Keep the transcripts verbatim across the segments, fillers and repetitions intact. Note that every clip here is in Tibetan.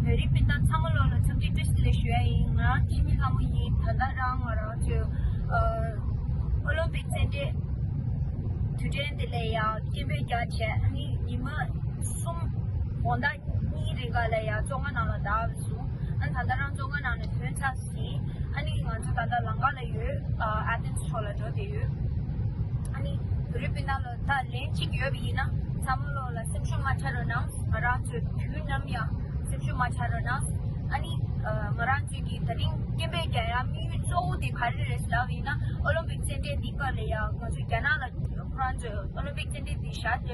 བོད་རིགས་སྤུན་ཟླ་ཚང་མ་ལོ་ལ་འཚམས་འདྲི་བཀྲ་ཤིས་བདེ་ལེགས་ཞུ་ཡ་ཡིན། ང་རང་འཆི་མེད་ལྷ་མོ་ཡིན། ད་ལྟ་རང་ང་རང་ཚོའི་ཨ་ཨོ་ལིམ་པིག་རྩེད་འགྲན་དུས་དྲན་འདི་ལ་ཡ་སྐད་འབོད་རྒྱག་བྱས། ཨ་ནི་ཉི་མ་གསུམ་དགོང་དག་གཉིས་རིང་ག་ལ་ཡ་བཙོན་ཁང་ནང་ལ་བསྡད་སོང་། ཨ་ནི་ད་ལྟ་རང་བཙོན་ཁང་ནང་ནས་ཐོན་ཚར་ཟིན། ཨ་ནི་ང་ཚོ་ད་ལྟ་ལམ་ཁ་ལ་ཡོད། ཨ་ཨེ་ཐེན་ཕྱོགས་ལ་འགྲོ་བསྡད་ཡོད། ཨ་ནི་བོད་རིགས་སྤུན་ཟླ་ལ་ད་ལན་གཅིག་ཡོད་པ་ཡིན་ན་ཚང་མ་ལོ་ལ་སེམས་ཤུགས་མ་ཆག་རོགས་གནང་། ང་རང་ཚོས་དུས་ནམ་ཡང་སེམས་ཤུགས་མ་ཆག་རོགས་གནང་། ཨ་ནི་ཨ་ང་རང་ཚོས་ཀྱི་ད་རིང་སྐད་འབོད་རྒྱག་ཡ་དམིགས་ཡུལ་གཙོ་བོ་དེ་ག་རེ་རེད་ལབ་ཡིན་ན། ཨོ་ལིམ་པིག་རྩེད་འགྲན་འདི་སྐབས་ལ་ཡ་ང་ཚོ་རྒྱ་ནག་ལ་ཁོ་རང་ཚོས་ཨོ་ལིམ་པིག་རྩེད་འགྲན་འདི་བཞག་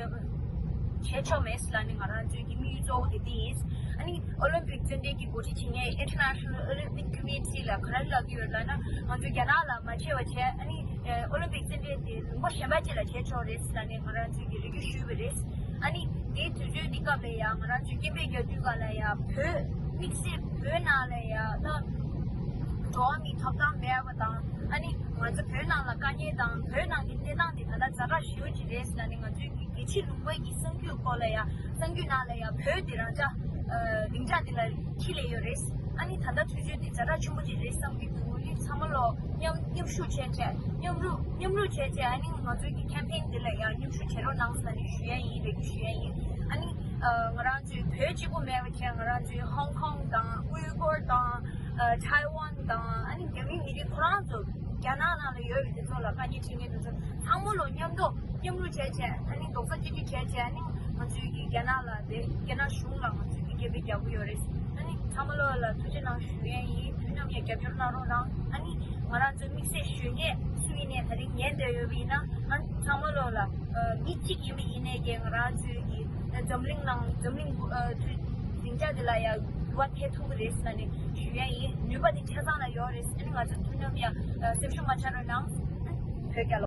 བྱས་ཆོག་མེད་ལབ་ནས་ང་རང་ཚོའི་གི་དམིགས་ཡུལ་གཙོ་བོ་དེ་དེ་ཡིན། ཨ་ནི་ཨོ་ལིམ་པིག་རྩེད་འགྲན་གྱི་འགོ་ཁྲིད་བྱེད་མཁན་International Olympic Committee ལ་ག་རེ་ལབ་ཀྱི་ཡོད་ལབ་ན། ང་ཚོ་རྒྱ་ནག་ལ་མ་བྱས་པ་བྱས། ཨ་ནི་ཨོ་ལིམ་པིག་རྩེད་འགྲན་དེ་ལུང་པ་གཞན་པ་ཅིག་ལ་བྱས་ཆོག་རེད་ལབ་ནས་ང་རང་ཚོའི་གི་རེ་སྐུལ་ཞུས་པ་རེད། ཨ་ནི་དེའི་དུས་ཚོད་འདི་སྐབས་ལ་ཡ་ང་རང་ཚོའི་སྐད་འབོད་རྒྱག་དུས་སྐབས་ལ་ཡ་བོད་དམིགས་བསལ་བོད་ནང་ལ་ཡ་ད་འགྲོ་བ་མིའི་ཐོབ་ཐང་མེད་པ་དང་། ཨ་ནི་ང་ཚོ་བོད་ནང་ལ་དཀའ་ངལ་དང་བོད་ནང་གི་གནས་སྟངས་དེ་ད་ལྟ་ཛ་དྲག་ཞེ་པོ་ཅིག་རེད་ཟེར་ནས། ང་ཚོའི་གི་རྒྱལ་སྤྱིའི་ལུང་པའི་གི་གསར་འགྱུར་སྐོར་ལ་ཡ་གསར་འགྱུར་ནང་ལ་ཡ་བོད་དེ་རང་ཅག་ཨ་སྡིངས་ཆ་དེ་ལ་འཁྱེར་སླེབས་ཡོད་རེད། ཨ་ནི་ད་ལྟ་དུས་ཚོད་དེ་ཛ་དྲག་ཆེན་པོ་ཅིག་རེད་བསམ་གྱི་འདུག་ཨ་ནི་ཚང་མ་ལོ་མཉམ་མཉམ་ཞུགས་བྱས་བྱས། མཉམ་རུབ་མཉམ་རུབ་བྱས་བྱས། ཨ་ནི་ང་ཚོའི་གི་ཁེམ་པེན་དེ་ལ་ཡ་མཉམ་ཞུགས་བྱེད་རོགས་གནང་ཟེར་ནས་ཞུ་ཡ་ཡིན། རེ་སྐུལ་ཞུ་ཡ་ཡིན། ཨ་ནི་ཨ་ང་རང་ཚོའི་བོད་གཅིག་པུ་མེད་པ་བྱས། ང་རང་ཚོའི་ཧོང་ཀོང་དང་ཝུའི་གོར་དང་ཨ་ཐའེ་ཝན་དང་། ཨ་ནི་རྒྱ་མི་མི་རིགས་ཁོ་རང་ཚོ་རྒྱ་ནག་ནང་ལ་ཡོད་པའི་དེ་ཚོ་ལ་དཀའ་ངལ་འཕྲད་མཁན་དེ་ཚོ་ཚང་མ་ལོ་མཉམ་དུ་མཉམ་རུབ་བྱས་བྱས། ཨ་ནི་རྡོག་རྩ་གཅིག་སྒྲིལ་བྱས་བྱས། ཨ་ནི་ང་ཚོའི་གི་རྒྱ་ནག་ལ་དེ་རྒྱ་ནག་གཞུང་ལ་ང་ཚོའི་གི་སྐད་འབོད་རྒྱག་གི་ཡོད་རེད། ཨ་ནི་ཚང་མ་ལོ་ལ་ཐུགས་རྗེ་གནང་ཞུ་ཡས་ཡིན། དུས་ནམ་ཡང་རྒྱབ་སྐྱོར་གནང་རོགས་གནང་། ཨ་ནི་ང་རང་ཚོའི་དམིགས་བསལ་གཞོན་སྐྱེས་སུ་ཡིན་ནས་ད་རིང་ཉན་བསྡད་ཡོད་པ་ཡིན་ན། ཨ་ནི་ཚང་མ་ལོ་ལ་ཨ་མི་གཅིག་ཡིན་པ་ཡིན་ནས་ཀྱི་ང་རང་ཚོའི་གི་འཛམ་གླིང་ནང་འཛམ་གླིང་ཨ་དུས་སྡིངས་ཆ་འདི་ལ་ཡང་འགྱུར་བ་ཐེབས་ཐུབ་ཀྱི་རེད་ཟེར་ནས་ཞུ་ཡས་ཡིན། ནུས་པ་འདི་ཆ་ཚང་ལ་ཡོད་རེད། ཨ་ནི་ང་ཚོ་དུས་ནམ་ཡང་ཨ་སེམས་ཤུགས་མ་ཆག་རོགས་གནང་། བོད་རྒྱལ་ལོ།